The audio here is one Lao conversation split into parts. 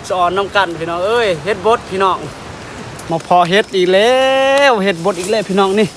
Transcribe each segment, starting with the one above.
ສະອອນນຳກັນພີ່ນ້ອງເອີຍ ເຫັດບົດພີ່ນ້ອງ ມາພໍ້ເຫັດອີກແລ້ວ ເຫັດບົດອີກແລ້ວພີ່ນ້ອງນີ້.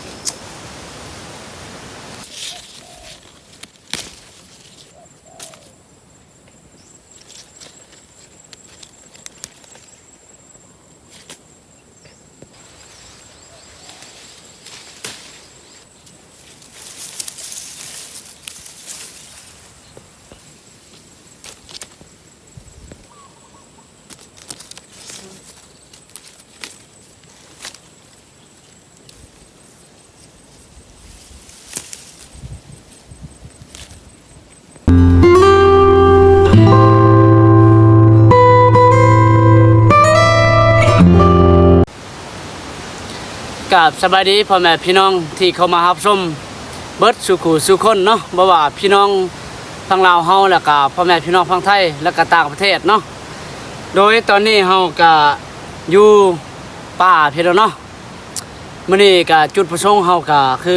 ກາບສະບາຍດີພໍ່ແມ່ພີ່ນ້ອງທີ່ເຂົ້າມາຮັບຊົມເບິດສູ່ຄູ່ສູ່ຄົນເນາະ ບໍ່ວ່າພີ່ນ້ອງຝັ່ງລາວເຮົາ ແລ້ວກະພໍ່ແມ່ພີ່ນ້ອງຝັ່ງໄທ ແລ້ວກະຕ່າງປະເທດເນາະ. ໂດຍຕອນນີ້ເຮົາກະຢູ່ປ່າພີ່ນ້ອງເນາະ. ມື້ນີ້ກະຈຸດປະສົງເຮົາກະຄື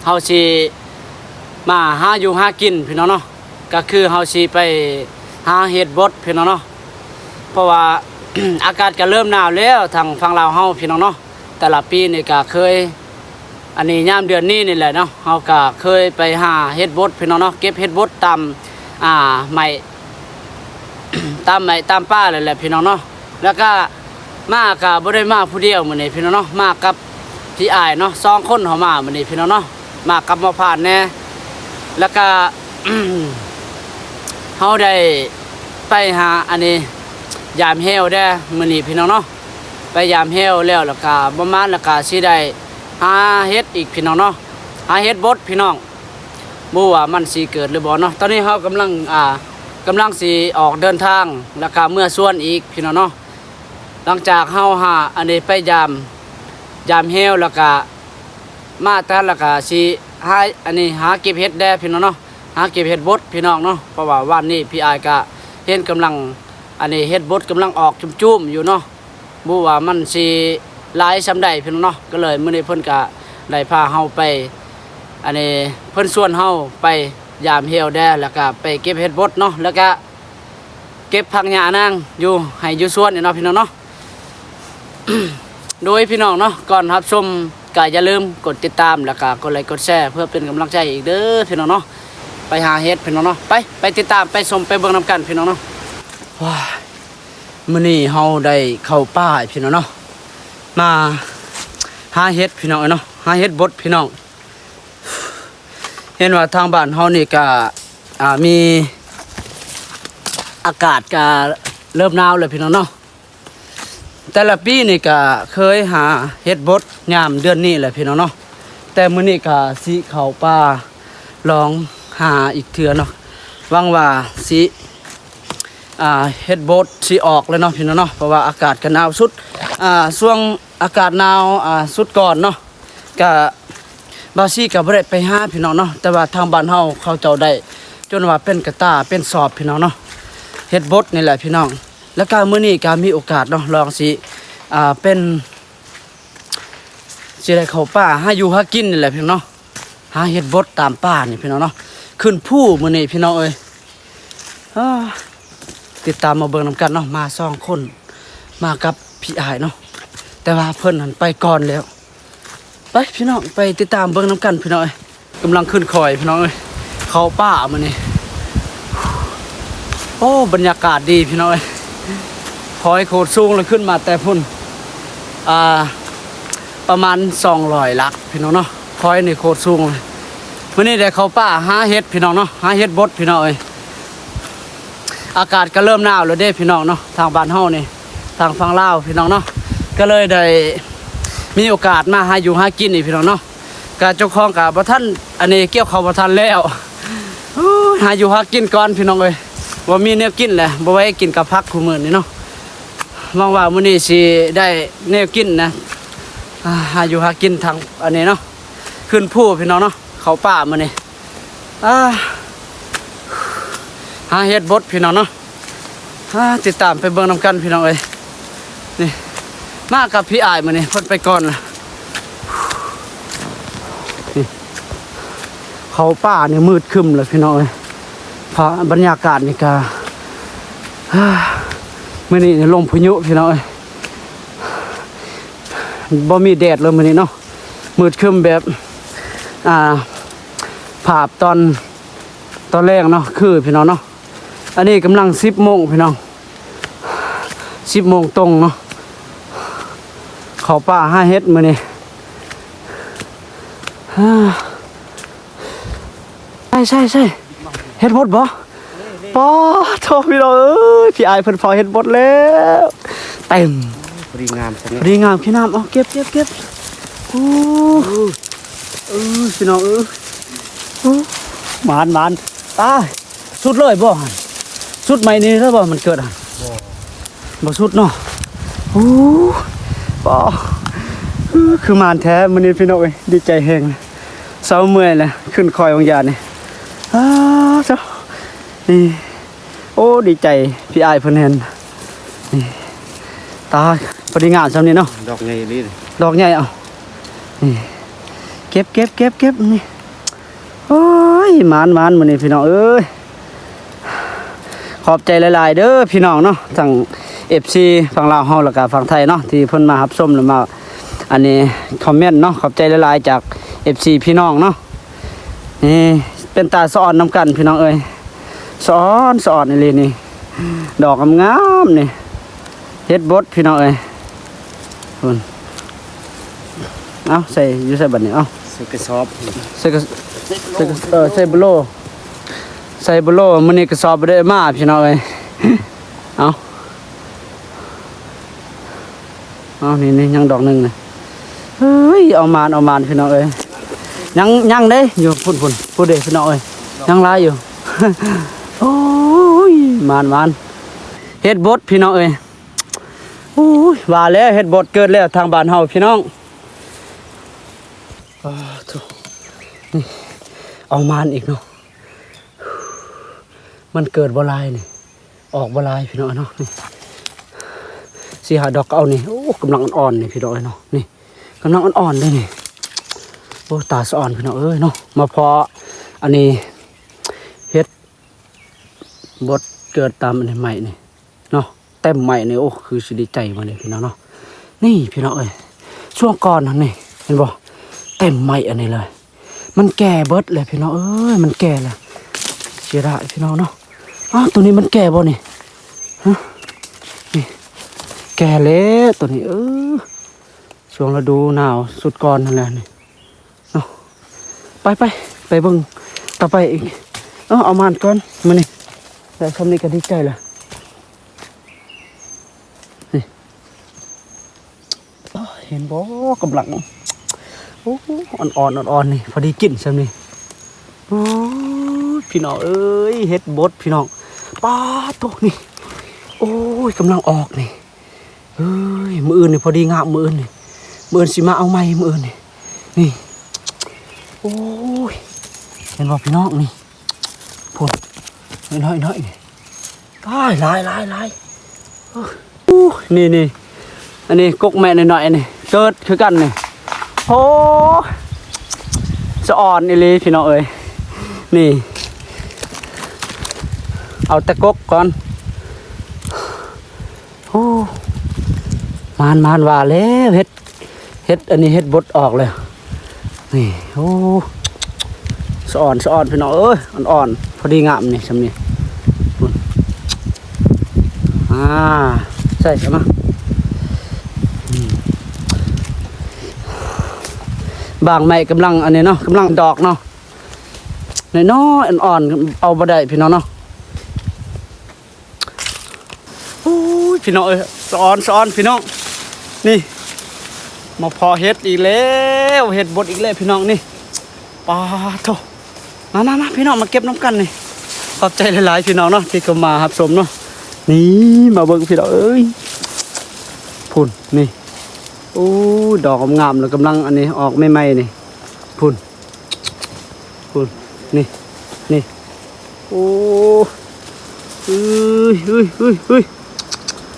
ເຮົາຊິມາຫາຢູ່ຫາກິນພີ່ນ້ອງເນາະ ກະຄືເຮົາຊິໄປຫາເຫັດບົດພີ່ນ້ອງເນາະ ເພາະວ່າ ອາກາດກະເລີ່ມໜາວແລ້ວ ທາງຝັ່ງລາວເຮົາພີ່ນ້ອງເນາະ. ແຕ່ລະປີນີ້ກະເຄີຍ ອັນນີ້ຍາມເດືອນນີ້ນີ້ແຫຼະເນາະ ເຮົາກະເຄີຍໄປຫາເຫັດບົດພີ່ນ້ອງເນາະ ເກັບເຫັດບົດຕາມ ອ່າ ໄມ້ ຕາມໄມ້ຕາມປ່າແຫຼະແຫຼະພີ່ນ້ອງເນາະ. ແລ້ວກະມາກະບໍ່ໄດ້ມາຜູ້ດຽວມື້ນີ້ພີ່ນ້ອງເນາະ ມາກັບພີ່ອ້າຍເນາະ ສອງຄົນເຮົາມາມື້ນີ້ພີ່ນ້ອງເນາະ ມາກັບໝໍພານແດ່. ແລ້ວກະ ເຮົາໄດ້ໄປຫາ ອັນນີ້ ຢາມແຮ້ວແດ່ມື້ນີ້ພີ່ນ້ອງເນາະ ໄປຢາມແຮ້ວແລ້ວ ແລ້ວກະປະມານ ແລ້ວກະຊິໄດ້ຫາເຫັດອີກພີ່ນ້ອງເນາະ ຫາເຫັດບົດພີ່ນ້ອງ. ບໍ່ຮູ້ວ່າມັນຊິເກີດຫຼືບໍ່ເນາະ. ຕອນນີ້ເຮົາກຳລັງ ອ່າ ກຳລັງຊິອອກເດີນທາງ ແລ້ວກະເມືອສວນອີກພີ່ນ້ອງເນາະ. ຫຼັງຈາກເຮົາຫາ ອັນນີ້ໄປຢາມ ຢາມແຮ້ວ ແລ້ວກະມາແຕ່ ແລ້ວກະຊິຫາ ອັນນີ້ຫາເກັບເຫັດແດ່ພີ່ນ້ອງເນາະ ຫາເກັບເຫັດບົດພີ່ນ້ອງເນາະ. ເພາະວ່າວານນີ້ພີ່ອ້າຍກະເຫັນກຳລັງ ອັນນີ້ເຫັດບົດກຳລັງອອກຈຸ້ມໆຢູ່ເນາະ. ບໍ່ວ່າມັນຊິຫຼາຍສ່ຳໃດພີ່ນ້ອງເນາະ ກໍເລີຍມື້ນີ້ເພິ່ນກະໄດ້ພາເຮົາໄປ ອັນນີ້ເພິ່ນຊວນເຮົາໄປຢາມແຮ້ວແດ່ ແລ້ວກະໄປເກັບເຫັດບົດເນາະ ແລ້ວກະເກັບຜັກຫຍ້ານາງຢູ່ໄຮ່ຢູ່ສວນນີ້ເນາະພີ່ນ້ອງເນາະ. ໂດຍພີ່ນ້ອງເນາະ ກ່ອນຮັບຊົມກະຢ່າລືມກົດຕິດຕາມ ແລ້ວກະກົດໄລກົດແຊ ເພື່ອເປັນກຳລັງໃຈອີກເດີພີ່ນ້ອງເນາະ. ໄປຫາເຫັດພີ່ນ້ອງເນາະ ໄປ ໄປຕິດຕາມ ໄປຊົມ ໄປເບິ່ງນຳກັນພີ່ນ້ອງເນາະ. ວ້າ ມື້ນີ້ເຮົາໄດ້ເຂົ້າປ່າພີ່ນ້ອງເນາະ ມາຫາເຫັດພີ່ນ້ອງເອີຍເນາະ ຫາເຫັດບົດພີ່ນ້ອງ. ເຫັນວ່າທາງບ້ານເຮົານີ້ກະ ອ່າ ມີ ອາກາດກະເລີ່ມໜາວແລ້ວພີ່ນ້ອງເນາະ. ແຕ່ລະປີນີ້ກະເຄີຍຫາເຫັດບົດຍາມເດືອນນີ້ແຫຼະພີ່ນ້ອງເນາະ ແຕ່ມື້ນີ້ກະຊິເຂົ້າປ່າລອງຫາອີກເທື່ອເນາະ. ຫວັງວ່າຊິ ອ່າ ເຫັດບົດຊິອອກແລ້ວເນາະພີ່ນ້ອງເນາະ ເພາະວ່າອາກາດກະໜາວສຸດ ອ່າ ຊ່ວງອາກາດໜາວ ອ່າ ສຸດກ່ອນເນາະ ກະ ບ່າວຊີກະບໍ່ໄດ້ໄປຫາພີ່ນ້ອງເນາະ ແຕ່ວ່າທາງບ້ານເຮົາເຂົາເຈົ້າໄດ້ ຈົນວ່າເປັນກະຕ່າເປັນສອບພີ່ນ້ອງເນາະ ເຫັດບົດນີ້ແຫຼະພີ່ນ້ອງ. ແລ້ວກະມື້ນີ້ກະມີໂອກາດເນາະ ລອງຊິ ອ່າ ເປັນ ຊິໄດ້ເຂົ້າປ່າຫາຢູ່ຫາກິນນີ້ແຫຼະພີ່ນ້ອງເນາະ ຫາເຫັດບົດຕາມປ່ານີ້ພີ່ນ້ອງເນາະ. ຂຶ້ນພູມື້ນີ້ພີ່ນ້ອງເອີຍ ເອີ ຕິດຕາມມາເບິ່ງນຳກັນເນາະ ມາສອງຄົນ ມາກັບພີ່ອ້າຍເນາະ ແຕ່ວ່າເພິ່ນຫັ້ນໄປກ່ອນແລ້ວ. ໄປພີ່ນ້ອງ ໄປຕິດຕາມເບິ່ງນຳກັນພີ່ນ້ອງເອີຍ. ກຳລັງຂຶ້ນຄອຍພີ່ນ້ອງເອີຍ ເຂົ້າປ່າມື້ນີ້. ໂອ້ ບັນຍາກາດດີພີ່ນ້ອງເອີຍ ຄອຍໂຄດສູງເລີຍ ຂຶ້ນມາແຕ່ພຸ້ນ ອ່າ ປະມານສອງຮ້ອຍຫຼັກພີ່ນ້ອງເນາະ ຄອຍນີ້ໂຄດສູງເລີຍ. ມື້ນີ້ໄດ້ເຂົ້າປ່າຫາເຫັດພີ່ນ້ອງເນາະ ຫາເຫັດບົດພີ່ນ້ອງເອີຍ. ອາກາດກະເລີ່ມໜາວແລ້ວເດ້ພີ່ນ້ອງເນາະ ທາງບ້ານເຮົານີ້ ທາງຝັ່ງລາວພີ່ນ້ອງເນາະ ກະເລີຍໄດ້ມີໂອກາດມາຫາຢູ່ຫາກິນນີ້ພີ່ນ້ອງເນາະ. ກະເຈົ້າຂອງກະບໍ່ທັນ ອັນນີ້ກ່ຽວເຂົ້າບໍ່ທັນແລ້ວ ໂອ້ຍ ຫາຢູ່ຫາກິນກ່ອນພີ່ນ້ອງເອີຍ ບໍ່ມີແນວກິນແຫຼະ ບໍ່ໄວ້ກິນກັບຜັກຄູ່ມື້ນີ້ເນາະ. ຫວັງວ່າມື້ນີ້ຊິໄດ້ແນວກິນນະ ອ່າ ຫາຢູ່ຫາກິນທາງ ອັນນີ້ເນາະ ຂຶ້ນພູພີ່ນ້ອງເນາະ ເຂົ້າປ່າມື້ນີ້ ອ່າ ຫາເຫັດບົດພີ່ນ້ອງເນາະ. ອ່າ ຕິດຕາມໄປເບິ່ງນຳກັນພີ່ນ້ອງເອີຍ. ນີ້ ມາກັບພີ່ອ້າຍມື້ນີ້ ເພິ່ນໄປກ່ອນລະ. ນີ້ ເຂົ້າປ່ານີ້ມືດຄຶ້ມແລ້ວພີ່ນ້ອງເອີຍ. ພາບບັນຍາກາດນີ້ກະ ມື້ນີ້ລົມພາຍຸພີ່ນ້ອງເອີຍ ບໍ່ມີແດດເລີຍມື້ນີ້ເນາະ ມືດຄຶ້ມແບບ ອ່າ ພາບຕອນ ຕອນແລງເນາະ ຄືພີ່ນ້ອງເນາະ. ອັນນີ້ກຳລັງສິບໂມງພີ່ນ້ອງ ສິບໂມງຕົງເນາະ ເຂົ້າປ່າຫາເຫັດມື້ນີ້. ໃຊ່ ໃຊ່ ໃຊ່ ເຫັດບົດບໍ່? ປາໂທ ພີ່ນ້ອງເອີຍ ພີ່ອ້າຍເພິ່ນເຝົ້າເຫັດບົດແລ້ວ ເຕັມ ພໍດີງາມ ພໍດີງາມ ຂີ້ນ້ຳ ເອົາ ເກັບ ເກັບ ເກັບ ໂອ້ ເອີ ພີ່ນ້ອງເອີຍ ໂອ້ ໝານ ໝານ ຕາຍ ສຸດເລີຍບໍ່ຫັ້ນ? ສຸດໄມ້ນີ້ແລ້ວບໍ່ ມັນເກີດຫັ້ນ? ບໍ່ ບໍ່ສຸດເນາະ. ໂອ້ ປາ ຄື ຄືໝານແທ້ມື້ນີ້ພີ່ນ້ອງເອີຍ ດີໃຈແຮງ ເຊົາເມື່ອຍແລ້ວ ຂຶ້ນຄອຍບາງຢ່າງນີ້ ອ້າ ເຈົ້າ ນີ້ ໂອ້ ດີໃຈ ພີ່ອ້າຍເພິ່ນເຫັນ ນີ້ ຕາຍ ພໍດີງາມຊ່ຳນີ້ເນາະ ດອກໃຫຍ່ອີ່ຫຼີ ດອກໃຫຍ່ ເອົາ ນີ້ ເກັບ ເກັບ ເກັບ ເກັບ ນີ້. ໂອ້ຍ ໝານໆ ມື້ນີ້ພີ່ນ້ອງເອີຍ ຂອບໃຈຫຼາຍໆ ເດີພີ່ນ້ອງເນາະ ທັງເອັຟຊີຝັ່ງລາວເຮົາ ແລ້ວກະຝັ່ງໄທເນາະ ທີ່ເພິ່ນມາຮັບຊົມ ແລ້ວມາ ອັນນີ້ ຄອມເມັນເນາະ ຂອບໃຈຫຼາຍໆ ຈາກເອັຟຊີພີ່ນ້ອງເນາະ. ນີ້ ເປັນຕາສະອອນນຳກັນພີ່ນ້ອງເອີຍ ສະອອນ ສະອອນອີ່ຫຼີນີ້ ດອກງາມໆ ນີ້. ເຫັດບົດພີ່ນ້ອງເອີຍ ພຸ້ນ ເອົາ ໃສ່ຢູ່ໃສບັດນີ້ ເອົາ ໃສ່ກະສອບ ໃສ່ກະ ໃສ່ກະ ເອີ ໃສ່ໂບໂລ ໃສ່ໂບໂລ ມື້ນີ້ກະສອບບໍ່ໄດ້ມາພີ່ນ້ອງເອີຍ ເອົາ ເອົາ ນີ້ ນີ້ ຍັງດອກໜຶ່ງນະ ເຮີ້ຍ ເອົາໝານ ເອົາໝານພີ່ນ້ອງເອີຍ ຍັງ ຍັງເດ້ ຢູ່ພຸ້ນ ພຸ້ນ ພຸ້ນເດ້ພີ່ນ້ອງເອີຍ ຍັງຫຼາຍຢູ່ ໂອ້ຍ ໝານ ໝານ ເຫັດບົດພີ່ນ້ອງເອີຍ. ໂອ້ຍ ວ່າແລ້ວເຫັດບົດເກີດແລ້ວທາງບ້ານເຮົາພີ່ນ້ອງ ອ້າໂທ້ ນີ້ ເອົາໝານອີກເນາະ ມັນເກີດບໍ່ຫຼາຍນີ້ ອອກບໍ່ຫຼາຍພີ່ນ້ອງເນາະ ນີ້ ສີ່ຫ້າດອກກະເອົານີ້ ໂອ້ ກຳລັງອ່ອນໆ ນີ້ພີ່ນ້ອງເອີຍເນາະ ນີ້ ກຳລັງອ່ອນໆ ເດ້ນີ້ ໂອ້ ຕາສະອອນພີ່ນ້ອງເອີຍເນາະ ມາພໍ້ ອັນນີ້ ເຫັດບົດເກີດຕາມອັນນີ້ໄມ້ນີ້ ເນາະ ເຕັມໄມ້ນີ້ ໂອ້ ຄືຊິດີໃຈມື້ນີ້ພີ່ນ້ອງເນາະ ນີ້ພີ່ນ້ອງເອີຍ ຊ່ວງກ່ອນຫັ້ນນີ້ ເຫັນບໍ່ ເຕັມໄມ້ອັນນີ້ເລີຍ ມັນແກ່ເບິດແລ້ວພີ່ນ້ອງເອີຍ ມັນແກ່ແລ້ວ ເສຍດາຍພີ່ນ້ອງເນາະ ອ້າວ ໂຕນີ້ມັນແກ່ບໍ່ນີ້ ຮະ ນີ້ ແກ່ແລ້ວໂຕນີ້ ເອີ ຊ່ວງລະດູໜາວສຸດກ່ອນຫັ້ນແຫຼະນີ້ ເນາະ ໄປ ໄປ ໄປເບິ່ງຕໍ່ໄປອີກ ເອົາ ເອົາໝານກ່ອນມື້ນີ້ ໄດ້ຊ່ຳນີ້ກະດີໃຈລະ ນີ້ ເຫັນບໍ່ ກຳລັງ ໂອ້ ອ່ອນໆ ອ່ອນໆ ນີ້ ພໍດີກິນຊ່ຳນີ້ ໂອ້ຍ ພີ່ນ້ອງເອີຍ ເຫັດບົດພີ່ນ້ອງ ປາໂທ້ ນີ້ ໂອ້ຍ ກຳລັງອອກນີ້ ເອີຍ ມື້ອື່ນນີ້ພໍດີງາມ ມື້ອື່ນນີ້ ມື້ອື່ນຊິມາເອົາໃໝ່ ມື້ອື່ນນີ້ ນີ້ ໂອ້ຍ ເຫັນບໍ່ພີ່ນ້ອງ ນີ້ ພຸ້ນ ນ້ອຍໆ ນີ້ ຕາຍ ຫຼາຍໆ ຫຼາຍ ເອີ ອູ້ ນີ້ໆ ອັນນີ້ກົກແມ່ນ້ອຍໆ ນີ້ ເກີດຄືກັນນີ້ ໂອ້ ສະອອນອີ່ຫຼີພີ່ນ້ອງເອີຍ ນີ້ ເອົາແຕ່ກົກກ່ອນ ໂອ້ ໝານໆ ວ່າແລ້ວ ເຫັດ ເຫັດ ອັນນີ້ເຫັດບົດອອກແລ້ວ ນີ້ ໂອ້ ສະອອນ ສະອອນ ພີ່ນ້ອງເອີຍ ອ່ອນໆ ພໍດີງາມນີ້ ຊ່ຳນີ້ ພຸ້ນ ອ່າ ໃສ່ຊະມາ ອືມ ບາງໄມ້ກຳລັງ ອັນນີ້ເນາະ ກຳລັງດອກເນາະ ນ້ອຍໆ ອ່ອນໆ ເອົາບໍ່ໄດ້ ພີ່ນ້ອງເນາະ. ໂອ້ຍ ພີ່ນ້ອງເອີຍ ສະອອນ ສະອອນ ພີ່ນ້ອງ ນີ້ ມາພໍ້ເຫັດອີກແລ້ວ ເຫັດບົດອີກແລ້ວ ພີ່ນ້ອງ ນີ້ ປາໂທ້ ມາ ມາ ມາ ພີ່ນ້ອງ ມາເກັບນຳກັນນີ້ ຂອບໃຈຫຼາຍໆ ພີ່ນ້ອງເນາະ ທີ່ເຂົ້າມາຮັບຊົມເນາະ ນີ້ ມາເບິ່ງ ພີ່ນ້ອງເອີຍ ພຸ້ນ ນີ້ ໂອ້ຍ ດອກງາມໆ ແລ້ວກຳລັງ ອັນນີ້ ອອກໃໝ່ໆ ນີ້ ພຸ້ນ. ພຸ້ນ ນີ້ ນີ້ ໂອ້ ເອີຍ ເອີຍ ເອີຍ ເອີຍ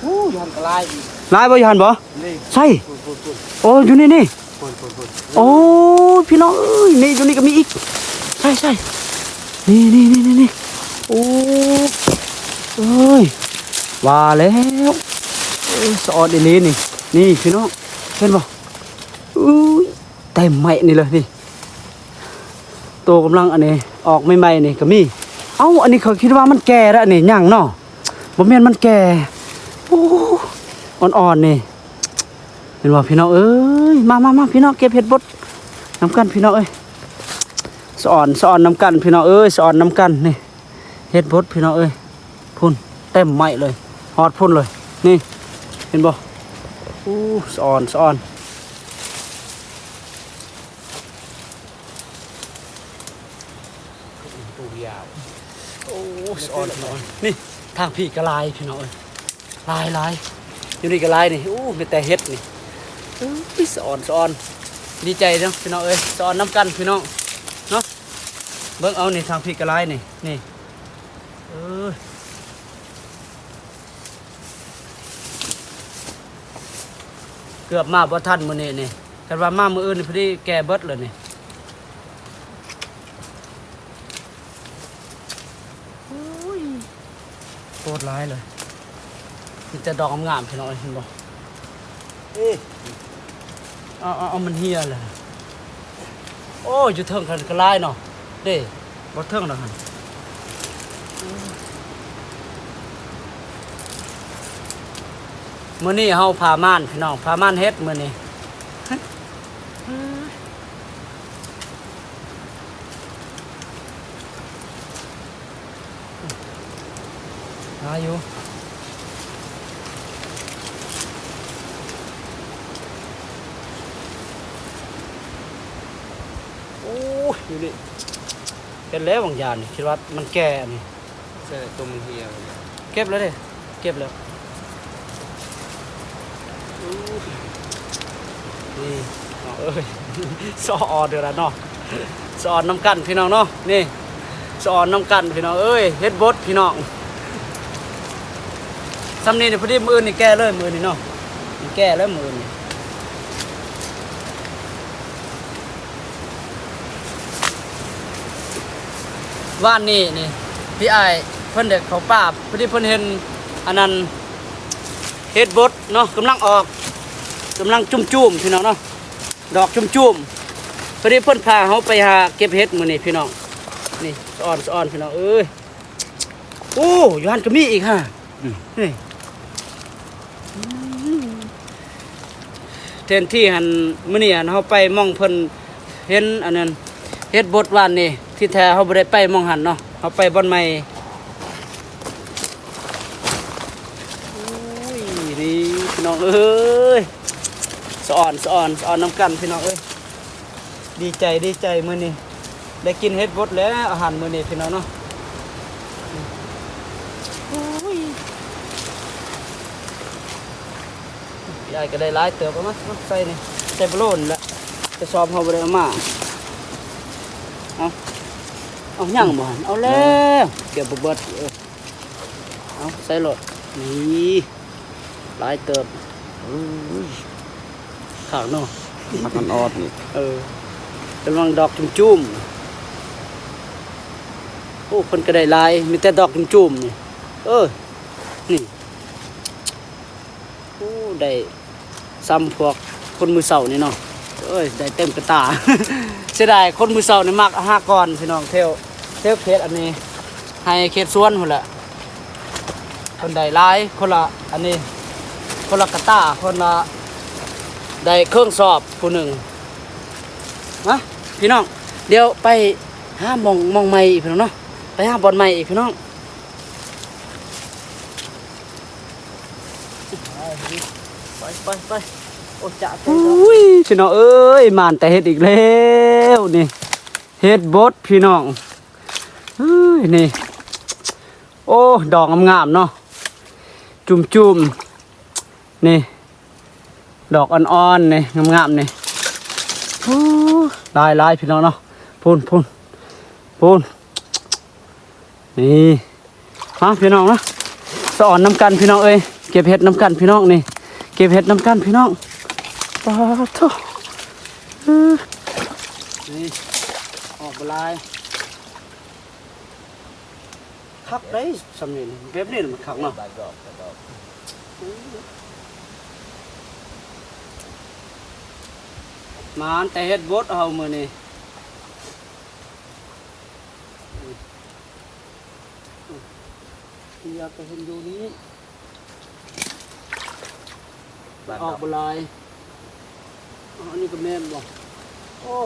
ໂອ້ ຢູ່ຫັ້ນກະຫຼາຍອີກ ຫຼາຍບໍ່ ຢູ່ຫັ້ນບໍ່? ນີ້ ໃສ່ ພຸ້ນ ພຸ້ນ ພຸ້ນ ໂອ້ ຢູ່ນີ້ ນີ້ ພຸ້ນ ພຸ້ນ ພຸ້ນ ໂອ້ ພີ່ນ້ອງເອີຍ ນີ້ ຢູ່ນີ້ກະມີອີກ ໃສ່ ໃສ່ ນີ້ ນີ້ ນີ້ ນີ້ ໂອ້ ວ່າແລ້ວ ເອີ ສະອອນອີ່ຫຼີນີ້ ນີ້ພີ່ນ້ອງ ເຫັນບໍ່? ອຸ້ຍ ເຕັມໄມ້ນີ້ເລີຍນີ້ ໂຕກຳລັງອັນນີ້ອອກໃໝ່ໆນີ້ກໍມີ. ເອົ້າ ອັນນີ້ຂ້ອຍຄິດວ່າມັນແກ່ແລ້ວນີ້ ຍັງເນາະ ບໍ່ແມ່ນມັນແກ່. ໂອ້ ອ່ອນໆນີ້ ເຫັນບໍ່ພີ່ນ້ອງເອີຍ? ມາໆໆ ພີ່ນ້ອງ ເກັບເຫັດບົດນຳກັນພີ່ນ້ອງເອີຍ. ສະອອນ ສະອອນນຳກັນພີ່ນ້ອງເອີຍ ສະອອນນຳກັນນີ້. ເຫັດບົດພີ່ນ້ອງເອີຍ ພຸ້ນເຕັມໄມ້ເລີຍ ຮອດພຸ້ນເລີຍ ນີ້ ເຫັນບໍ່? ອູ້ ສະອອນ ສະອອນ ໂອ້ ສະອອນ ສະອອນ ນີ້ ທາງພີ້ກໍຫຼາຍພີ່ນ້ອງເອີຍ ຫຼາຍໆ ຢູ່ນີ້ກໍຫຼາຍນີ້. ໂອ້ ມີແຕ່ເຫັດນີ້ ອຸ້ຍ ສະອອນ ສະອອນ ດີໃຈເນາະພີ່ນ້ອງເອີຍ ສະອອນນຳກັນພີ່ນ້ອງເນາະ. ເບິ່ງເອົານີ້ ທາງພີ້ກໍຫຼາຍນີ້ ນີ້ ເອີ ເກືອບມາບໍ່ທັນມື້ນີ້ນີ້ ຄັນວ່າມາມື້ອື່ນນີ້ພໍດີແກ່ເບິດແລ້ວນີ້. ໂອ້ຍ ໂຄດຫຼາຍເລີຍ ມີແຕ່ດອກງາມໆ ພີ່ນ້ອງເອີຍ ເຫັນບໍ່? ເອີ ເອົາ ເອົາ ເອົາ ມັນເຫ່ຍແລ້ວ. ໂອ້ ຢູ່ເທິງຫັ້ນກໍຫຼາຍເນາະ ເດ້ ບໍ່ເທິງດອກຫັ້ນ. ມື້ນີ້ເຮົາພາມານ ພີ່ນ້ອງ ພາມານເຫັດມື້ນີ້. ຫຼາຍຢູ່ ໂອ້ຍ ຢູ່ນີ້ ເຫັນແລ້ວບາງຢ່າງນີ້ ຄິດວ່າມັນແກ່ອັນນີ້. ໃສ່ຕົວມັນເຫ່ຍ ເກັບແລ້ວເດ້ ເກັບແລ້ວ. ອູ້ ນີ້ ນ້ອງເອີຍ ສະອອນເດີລະເນາະ ສະອອນນຳກັນພີ່ນ້ອງເນາະ ນີ້ ສະອອນນຳກັນພີ່ນ້ອງເອີຍ. ເຫັດບົດພີ່ນ້ອງ ຊ່ຳນີ້ນີ້ ພໍດີມື້ອື່ນນີ້ແກ່ເລີຍ ມື້ອື່ນນີ້ເນາະ ແກ່ແລ້ວມື້ອື່ນນີ້. ວານນີ້ນີ້ ພີ່ອ້າຍເພິ່ນໄດ້ເຂົ້າປ່າ ພໍດີເພິ່ນເຫັນອັນນັ້ນ ເຫັດບົດເນາະ ກຳລັງອອກ ກຳລັງຈຸ້ມໆ ພີ່ນ້ອງເນາະ ດອກຈຸ້ມໆ. ພໍດີເພິ່ນພາເຮົາໄປຫາເກັບເຫັດມື້ນີ້ພີ່ນ້ອງ ນີ້ ສະອອນ ສະອອນ ພີ່ນ້ອງເອີຍ. ໂອ້ ຢູ່ຫັ້ນກໍມີອີກຫາ ອືມ ນີ້ ແທນທີ່ຫັ້ນ ມື້ນີ້ຫັ້ນເຮົາໄປໝ່ອງເພິ່ນເຫັນອັນນັ້ນ ເຫັດບົດວານນີ້ ທີ່ແທ້ເຮົາບໍ່ໄດ້ໄປໝ່ອງຫັ້ນເນາະ ເຮົາໄປບ່ອນໃໝ່. ໂອ້ຍ ນີ້ພີ່ນ້ອງເອີຍ ສະອອນ ສະອອນ ສະອອນນຳກັນພີ່ນ້ອງເອີຍ. ດີໃຈ ດີໃຈ ມື້ນີ້ໄດ້ກິນເຫັດບົດແລ້ວ ອາຫານມື້ນີ້ພີ່ນ້ອງເນາະ. ໂອ້ຍ ພີ່ອ້າຍກໍໄດ້ຫຼາຍເຕີບ ເອົາມາ ເອົາໃສ່ນີ້ ໃສ່ໂປໂລນີ້ແຫຼະ ກະສອບເຮົາບໍ່ໄດ້ເອົາມາ. ເອົາ ເອົາ ຍັງບໍ່ຫັ້ນ ເອົາແລ້ວ ເກັບບໍ່ເບິດ ເອີ ເອົາໃສ່ໂລດ ນີ້ ຫຼາຍເຕີບ ໂອ້ຍ ຄັກເນາະ ຜັກອ່ອນໆນີ້ ເອີ ກຳລັງດອກຈຸ້ມໆ. ໂອ້ ເພິ່ນກໍໄດ້ຫຼາຍ ມີແຕ່ດອກຈຸ້ມໆນີ້ ເອີ ນີ້ ໂອ້ ໄດ້ ຊ່ຳພວກຄົນມື້ເຊົ້ານີ້ເນາະ ເອີຍ ໄດ້ເຕັມກະຕ່າ. ເສຍດາຍຄົນມື້ເຊົ້ານີ້ມັກຫາກ່ອນພີ່ນ້ອງ ແຖວ ແຖວເຂດອັນນີ້ ໄຮ່ເຂດສວນພຸ້ນແຫຼະ ເພິ່ນໄດ້ຫຼາຍ ຄົນລະອັນນີ້ ຄົນລະກະຕ່າ ຄົນລະໄດ້ເຄິ່ງສອບຜູ້ໜຶ່ງ. ມາ ພີ່ນ້ອງ ດຽວໄປຫາໝ່ອງ ໝ່ອງໃໝ່ອີກພີ່ນ້ອງເນາະ ໄປຫາບ່ອນໃໝ່ອີກພີ່ນ້ອງ. ໄປ ໄປ ໄປ ໂອ້ ຈະ ອຸ້ຍ ພີ່ນ້ອງເອີຍ ມານແຕ່ເຫັດອີກແລ້ວນີ້ ເຫັດບົດພີ່ນ້ອງເອີຍ ນີ້ ໂອ້ ດອກງາມໆເນາະ ຈຸ້ມໆ ນີ້ ດອກອ່ອນໆນີ້ ງາມໆນີ້ ໂອ້ ຫຼາຍໆ ພີ່ນ້ອງເນາະ ພຸ້ນ ພຸ້ນ ພຸ້ນ ນີ້. ມາພີ່ນ້ອງເນາະ ສະອອນນຳກັນພີ່ນ້ອງເອີຍ ເກັບເຫັດນຳກັນພີ່ນ້ອງ ນີ້ ເກັບເຫັດນຳກັນພີ່ນ້ອງ ປາໂທ້ ເອີ ນີ້ ອອກບໍ່ຫຼາຍ ຄັກໄດ໋ ຊ່ຳນີ້ ແບບນີ້ມັນຄັກເນາະ ບາດດອກ ບາດດອກ ມາແຕ່ເຮັດບົດເຮົາມື້ນີ້ ເພຍກໍເຫັນຢູ່ນີ້ ບາດດອກ ອອກບໍ່ຫຼາຍ. ອໍ ອັນນີ້ກໍແມ່ນບໍ່? ໂອ້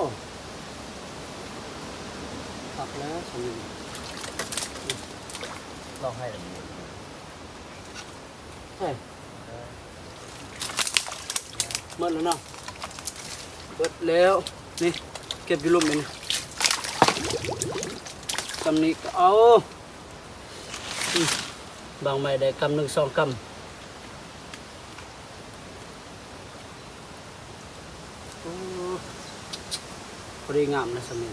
ຄັກແລ້ວຊະນີ້ ລອກໃຫ້ລະເອີຍ ໃຊ່ ເອີ ໝົດແລ້ວເນາະ ເບິດແລ້ວ ນີ້ ເກັບຢູ່ລຸ່ມນີ້ ຊ່ຳນີ້ກໍເອົາ ອືມ ບາງໄມ້ໄດ້ກຳໜຶ່ງສອງກຳ ໂອ້ ພໍດີງາມນະ ຊ່ຳນີ້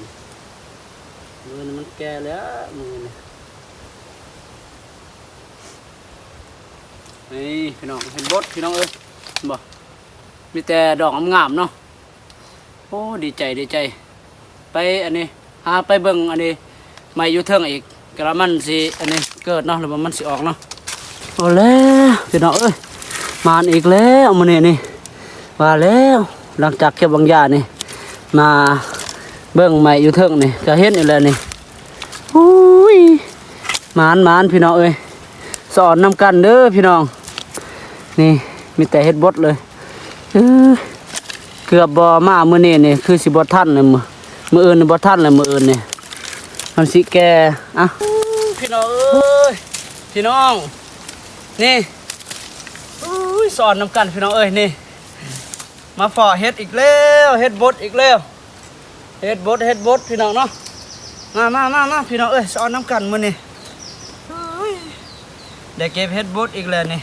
ມື້ນີ້ມັນແກ່ແລ້ວ ມື້ນີ້ ນີ້ພີ່ນ້ອງ ເຫັນບົດພີ່ນ້ອງເອີຍ ເຫັນບໍ່ ມີແຕ່ດອກງາມໆເນາະ. ໂອ້ ດີໃຈ ດີໃຈ ໄປອັນນີ້ ຫາໄປເບິ່ງອັນນີ້ ໄມ້ຢູ່ເທິງອີກ ກະລະມັນຊິອັນນີ້ເກີດເນາະ ຫຼືວ່າມັນຊິອອກເນາະ. ໂອ້ ແລ້ວພີ່ນ້ອງເອີຍ ໝານອີກແລ້ວມື້ນີ້ນີ້ ວ່າແລ້ວ ຫຼັງຈາກເກັບຫວ່າງຢານີ້ ມາເບິ່ງໄມ້ຢູ່ເທິງນີ້ ກະເຫັນອີກແລ້ວນີ້. ໂອ້ຍ ໝານໆ ພີ່ນ້ອງເອີຍ ສະອອນນຳກັນເດີພີ່ນ້ອງ ນີ້ ມີແຕ່ເຮັດບົດເລີຍ ເອີ ເກືອບບໍ່ມາມື້ນີ້ນີ້ ຄືຊິບໍ່ທັນເລີຍ ມື້ ມື້ອື່ນນີ້ບໍ່ທັນເລີຍ ມື້ອື່ນນີ້ມັນຊິແກ່ ອ່ະ ພີ່ນ້ອງເອີຍ ພີ່ນ້ອງ ນີ້ ໂອ້ຍ ສະອອນນຳກັນພີ່ນ້ອງເອີຍ ນີ້ ມາພໍ້ເຫັດອີກແລ້ວ ເຮັດບົດອີກແລ້ວ ເຮັດບົດ ເຮັດບົດພີ່ນ້ອງເນາະ ມາ ມາ ມາ ມາ ພີ່ນ້ອງເອີຍ ສະອອນນຳກັນມື້ນີ້ ໂອ້ຍ ໄດ້ເກັບເຮັດບົດອີກແລ້ວນີ້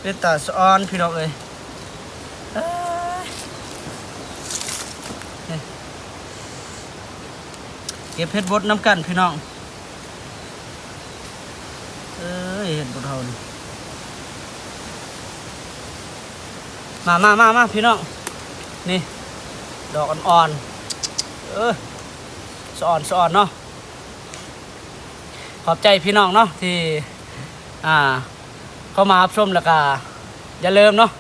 ເປັນຕາສະອອນພີ່ນ້ອງເອີຍ ເອີຍ ນີ້ ເກັບເຮັດບົດນຳກັນພີ່ນ້ອງ. ເອີຍ ເຮັດບໍ່ເທົ່ານີ້ ມາ ມາ ມາ ມາ ພີ່ນ້ອງ ນີ້ ດອກອ່ອນໆ ເອີ ສະອອນ ສະອອນເນາະ. ຂອບໃຈພີ່ນ້ອງເນາະ ທີ່ ອ່າ ເຂົ້າມາຮັບຊົມ ແລ້ວກະຢ່າລືມເນາະ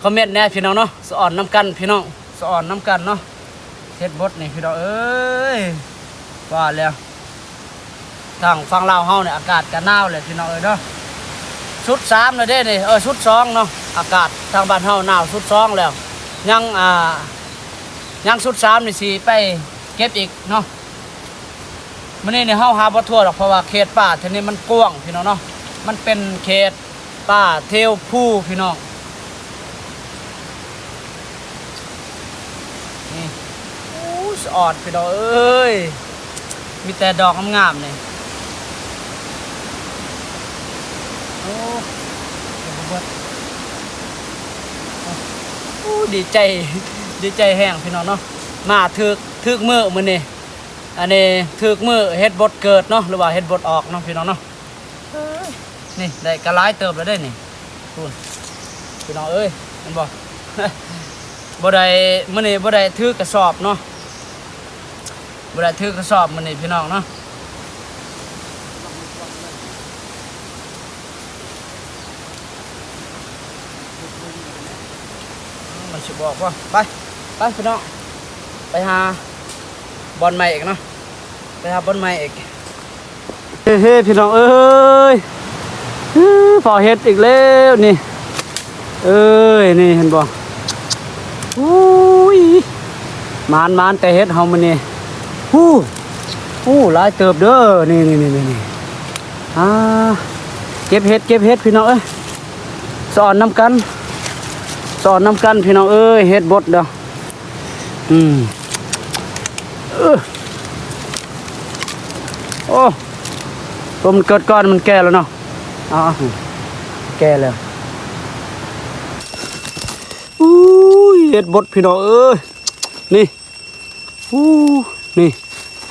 ຄອມເມັນແດ່ພີ່ນ້ອງເນາະ ສະອອນນຳກັນພີ່ນ້ອງ ສະອອນນຳກັນເນາະ ເຮັດບົດນີ້ພີ່ນ້ອງເອີຍ ວ່າແລ້ວ ທາງຝັ່ງລາວເຮົານີ້ອາກາດກະໜາວແຫຼະພີ່ນ້ອງເອີຍເນາະ ຊຸດສາມແລ້ວເດ້ນີ້ ເອີ ຊຸດສອງເນາະ ອາກາດທາງບ້ານເຮົາໜາວຊຸດສອງແລ້ວ ຍັງ ອ່າ ຍັງຊຸດສາມນີ້ຊິໄປເກັບອີກເນາະ. ມື້ນີ້ນີ້ເຮົາຫາບໍ່ທົ່ວດອກ ເພາະວ່າເຂດປ່າແຖວນີ້ມັນກວ້າງພີ່ນ້ອງເນາະ ມັນເປັນເຂດປ່າເທວພູພີ່ນ້ອງ ນີ້ ໂອ້ ສະອອດພີ່ນ້ອງເອີຍ ມີແຕ່ດອກງາມໆນີ້ ໂອ້ ເກັບບໍ່ເບິດ ໂອ້ ດີໃຈ ດີໃຈແຮງພີ່ນ້ອງເນາະ ມາຖືກ ຖືກມື້ມື້ນີ້ ອັນນີ້ຖືກມື້ເຮັດບົດເກີດເນາະ ຫຼືວ່າເຮັດບົດອອກເນາະ ພີ່ນ້ອງເນາະ ເອີຍ ນີ້ໄດ້ກະຫຼາຍເຕີບແລ້ວເດ້ນີ້ ພຸ້ນ ພີ່ນ້ອງເອີຍ ເຫັນບໍ່ ບໍ່ໄດ້ ມື້ນີ້ບໍ່ໄດ້ຖືກະສອບເນາະ ບໍ່ໄດ້ຖືກະສອບມື້ນີ້ພີ່ນ້ອງເນາະ. ມັນຊິບອກວ່າ ໄປ ໄປພີ່ນ້ອງ ໄປຫາບ່ອນໃໝ່ອີກເນາະ ໄປຫາບ່ອນໃໝ່ອີກ ເຮີ້ໆ ພີ່ນ້ອງເອີຍ ພໍເຮັດອີກແລ້ວນີ້ ເອີຍ ນີ້ເຫັນບໍ່ ໂອ້ຍ ໝານໆ ແຕ່ເຮັດເຮົາມື້ນີ້ ໂອ້ ໂອ້ ຫຼາຍເຕີບເດີ ນີ້ໆ ອ່າ ເກັບເຫັດ ເກັບເຫັດ ພີ່ນ້ອງເອີຍ ສະອອນນຳກັນ ສະອອນນຳກັນ ພີ່ນ້ອງເອີຍ ເຮັດບົດເດີ ອືມ ເອີ ໂອ້ ຕົວມັນເກີດກ່ອນ ມັນແກ່ແລ້ວເນາະ ອ້າວ ແກ່ແລ້ວ ອຸ້ຍ ເຮັດບົດ ພີ່ນ້ອງເອີຍ ນີ້ ອູ້ ນີ້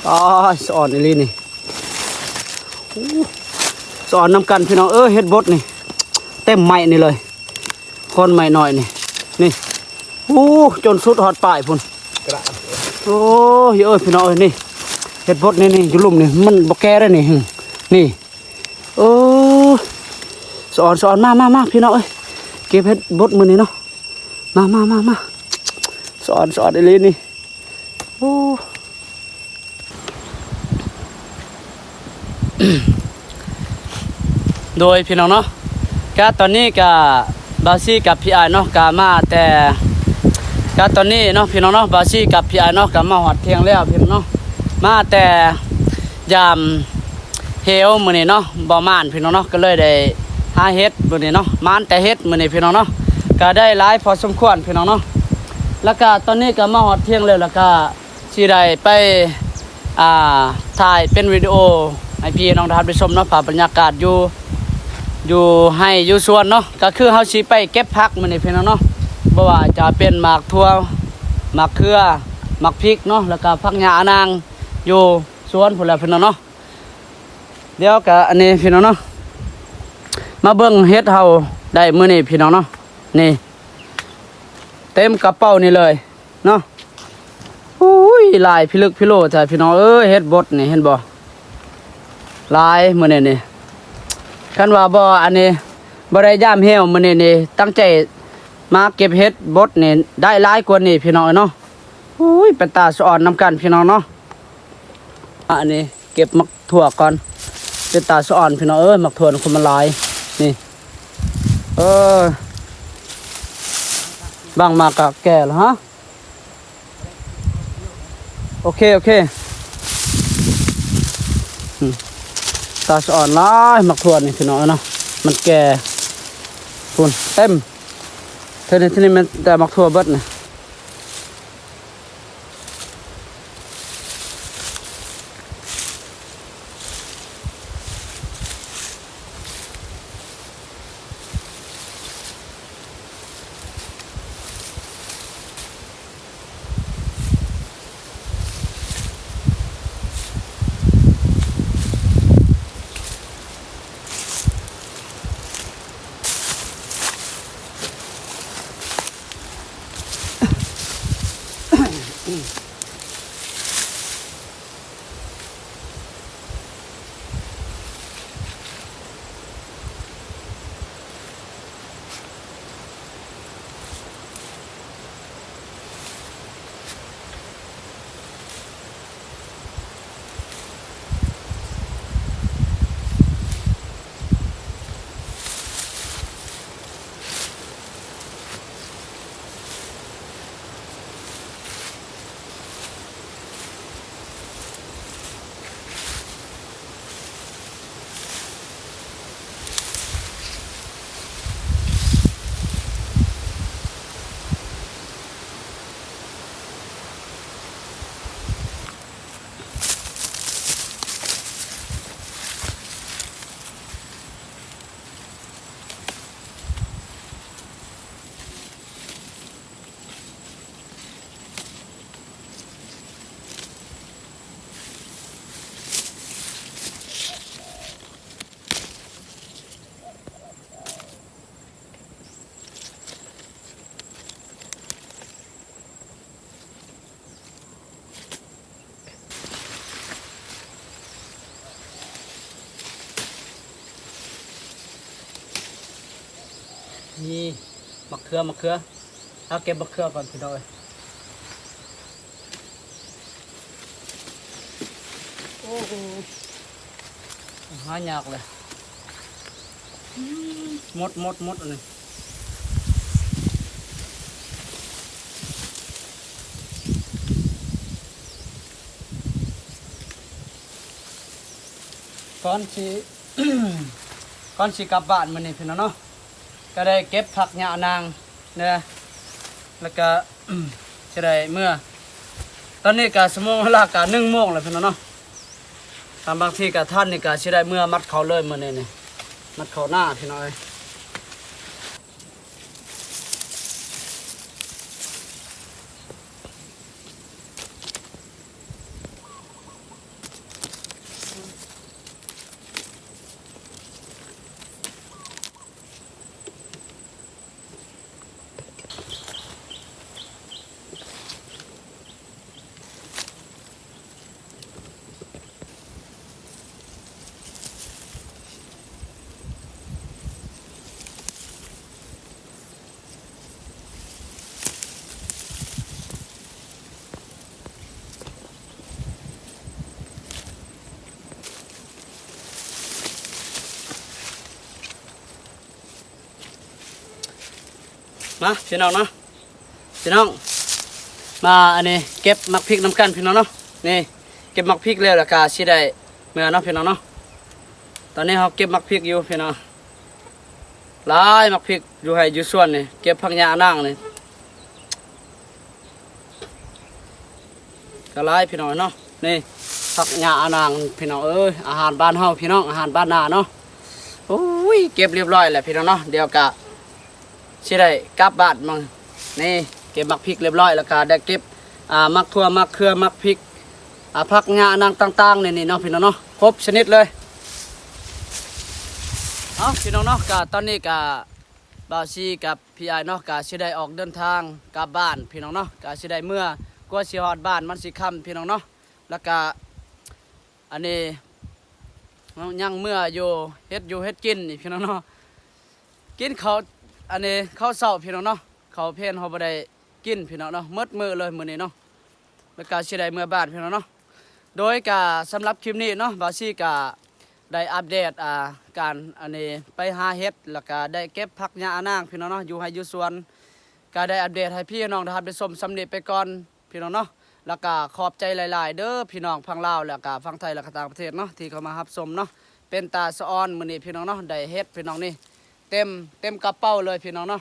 ອ້າຍ ສະອອນອີ່ຫຼີນີ້ ອູ້ ສະອອນນຳກັນ ພີ່ນ້ອງເອີຍ ເຮັດບົດນີ້ ເຕັມໄມ້ນີ້ເລີຍ ໂຄນໄມ້ນ້ອຍນີ້ ນີ້ ອູ້ ຈົນສຸດຮອດປາຍພຸ້ນ ໂອ້ຍເອີຍ ພີ່ນ້ອງເອີຍ ນີ້ ເຮັດບົດນີ້ ນີ້ ຢູ່ລຸ່ມນີ້ ມັນບໍ່ແກ່ເດ້ນີ້ ຫຶ ນີ້ ໂອ້ ສະອອນ ສະອອນ ມາ ມາ ມາ ພີ່ນ້ອງເອີຍ ເກັບເຫັດບົດມື້ນີ້ເນາະ ມາ ມາ ມາ ມາ ສະອອນ ສະອອນອີ່ຫຼີນີ້ ໂອ້ ໂດຍພີ່ນ້ອງເນາະ ກະຕອນນີ້ກະບ່າວຊີກັບພີ່ອ້າຍເນາະ ກະມາແຕ່ ກະຕອນນີ້ເນາະພີ່ນ້ອງເນາະ ບ່າວຊີກັບພີ່ອ້າຍເນາະ ກະມາຮອດທ່ຽງແລ້ວພີ່ນ້ອງເນາະ ມາແຕ່ ຢາມເຫວມື້ນີ້ເນາະ ບໍ່ໝານພີ່ນ້ອງເນາະ ກໍເລີຍໄດ້ຫາເຫັດມື້ນີ້ເນາະ ໝານແຕ່ເຫັດມື້ນີ້ພີ່ນ້ອງເນາະ ກໍໄດ້ຫຼາຍພໍສົມຄວນພີ່ນ້ອງເນາະ ແລ້ວກໍຕອນນີ້ກໍມາຮອດທ່ຽງແລ້ວ ແລ້ວກໍຊິໄດ້ໄປ ອ່າ ຖ່າຍເປັນວິດີໂອໃຫ້ພີ່ນ້ອງທ່ານໄດ້ຊົມເນາະ ພາບບັນຍາກາດຢູ່ ຢູ່ໄຮ່ຢູ່ສວນເນາະ ກໍຄືເຮົາຊິໄປເກັບຜັກມື້ນີ້ພີ່ນ້ອງເນາະ ບໍ່ວ່າຈະເປັນໝາກຖົ່ວ ໝາກເຂືອ ໝາກພິກເນາະ ແລ້ວກໍຜັກຫຍ້າອານາງຢູ່ ສວນພຸ້ນແຫຼະພີ່ນ້ອງເນາະ ດຽວກະອັນນີ້ພີ່ນ້ອງເນາະ ມາເບິ່ງເຫັດເຮົາໄດ້ມື້ນີ້ພີ່ນ້ອງເນາະ ນີ້ ເຕັມກະເປົານີ້ເລີຍເນາະ ໂອ້ຍ ຫຼາຍພິລຶກພິໂລແທ້ພີ່ນ້ອງເອີຍ ເຫັດບົດນີ້ເຫັນບໍ່ ຫຼາຍມື້ນີ້ນີ້ ຄັນວ່າບໍ່ອັນນີ້ ບໍ່ໄດ້ຢາມແຮ້ວມື້ນີ້ນີ້ ຕັ້ງໃຈມາເກັບເຫັດບົດນີ້ ໄດ້ຫຼາຍກວ່ານີ້ພີ່ນ້ອງເອີຍເນາະ ໂອ້ຍ ເປັນຕາສະອອນນຳກັນພີ່ນ້ອງເນາະ. ອັນນີ້ເກັບໝາກຖົ່ວກ່ອນ ເປັນຕາສະອອນພີ່ນ້ອງເອີຍ ໝາກຖົ່ວນີ້ຄົນມັນຫຼາຍ ນີ້ ເອີ ບາງໝາກກະແກ່ແລ້ວ ຮະ ໂອເຄ ໂອເຄ ອືມ ຕາສະອອນຫຼາຍໝາກຖົ່ວນີ້ພີ່ນ້ອງເອີຍເນາະ ມັນແກ່ ພຸ້ນ ເຕັມ ເທື່ອນີ້ ເທື່ອນີ້ແມ່ນແຕ່ໝາກຖົ່ວເບິດນີ້.ນີ້ໝາກເຂືອ ໝາກເຂືອ ເອົາເກັບໝາກເຂືອກ່ອນພີ່ນ້ອງເອີຍ. ໂອ້ໂຫ ຫາຍາກເລີຍ ໝົດ ໝົດ ໝົດອັນນີ້. ກ່ອນຊິ ກ່ອນຊິກັບບ້ານມື້ນີ້ພີ່ນ້ອງເນາະ ກໍໄດ້ເກັບຜັກຫຍ້ານາງແດ່ ແລ້ວກໍ ຊິໄດ້ເມືອ ຕອນນີ້ກໍຊົ່ວໂມງເວລາກໍໜຶ່ງໂມງແລ້ວພີ່ນ້ອງເນາະ ຖ້າບາງທີກໍທັນນີ້ກໍຊິໄດ້ເມືອມັດເຂົ້າເລີຍມື້ນີ້ນີ້ ມັດເຂົ້ານາພີ່ນ້ອງເອີຍ. ໂ ມາພີ່ນ້ອງເນາະ ພີ່ນ້ອງ ມາອັນນີ້ເກັບໝາກພິກນຳກັນພີ່ນ້ອງເນາະ. ນີ້ເກັບໝາກພິກແລ້ວ ແລ້ວກະຊິໄດ້ເມືອເນາະພີ່ນ້ອງເນາະ. ຕອນນີ້ເຮົາເກັບໝາກພິກຢູ່ພີ່ນ້ອງ ຫຼາຍໝາກພິກຢູ່ໄຮ່ຢູ່ສວນນີ້ ເກັບຜັກຫຍ້ານາງນີ້ ກໍຫຼາຍພີ່ນ້ອງເນາະ. ນີ້ຜັກຫຍ້ານາງພີ່ນ້ອງເອີຍ ອາຫານບ້ານເຮົາພີ່ນ້ອງ ອາຫານບ້ານນາເນາະ. ໂອ້ຍ ເກັບຮຽບຮ້ອຍແລ້ວພີ່ນ້ອງເນາະ ດຽວກະຊິໄດ້ກັບບ້ານມາ. ນີ້ເກັບໝາກພິກຮຽບຮ້ອຍ ແລ້ວກະໄດ້ເກັບ ອ່າ ໝາກຖົ່ວ ໝາກເຂືອ ໝາກພິກ ອ່າ ຜັກຫຍ້ານາງຕ່າງໆ ໃນນີ້ເນາະພີ່ນ້ອງເນາະ ຄົບຊະນິດເລີຍ. ເອົາພີ່ນ້ອງເນາະ ກະຕອນນີ້ກະບ່າວຊີກັບພີ່ອ້າຍເນາະ ກະຊິໄດ້ອອກເດີນທາງກັບບ້ານພີ່ນ້ອງເນາະ ກະຊິໄດ້ເມືອ ກວ່າຊິຮອດບ້ານມັນຊິຄ່ຳພີ່ນ້ອງເນາະ. ແລ້ວກະອັນນີ້ຍັງເມືອຢູ່ ເຮັດຢູ່ເຮັດກິນນີ້ພີ່ນ້ອງເນາະ ກິນເຂົ້າ ອັນນີ້ເຂົ້າເຊົ້າພີ່ນ້ອງເນາະ ເຂົ້າເພນເຮົາບໍ່ໄດ້ກິນພີ່ນ້ອງເນາະ ໝົດມື້ເລີຍມື້ນີ້ເນາະ. ແລ້ວກະຊິໄດ້ເມືອບ້ານພີ່ນ້ອງເນາະ. ໂດຍກະສຳລັບຄລິບນີ້ເນາະ ບ່າວຊີກະໄດ້ອັບເດດ ອ່າ ການອັນນີ້ໄປຫາເຫັດ ແລ້ວກະໄດ້ເກັບຜັກຫຍ້ານາງພີ່ນ້ອງເນາະ ຢູ່ໄຮ່ຢູ່ສວນ ກະໄດ້ອັບເດດໃຫ້ພີ່ນ້ອງໄດ້ຮັບໄດ້ຊົມສ່ຳນີ້ໄປກ່ອນພີ່ນ້ອງເນາະ. ແລ້ວກະຂອບໃຈຫຼາຍໆເດີພີ່ນ້ອງຝັ່ງລາວ ແລ້ວກະຝັ່ງໄທ ແລ້ວກະຕ່າງປະເທດເນາະ ທີ່ເຂົ້າມາຮັບຊົມເນາະ. ເປັນຕາສະອອນມື້ນີ້ພີ່ນ້ອງເນາະ ໄດ້ເຫັດພີ່ນ້ອງນີ້ ເຕັມ ເຕັມກະເປົາເລີຍພີ່ນ້ອງເນາະ.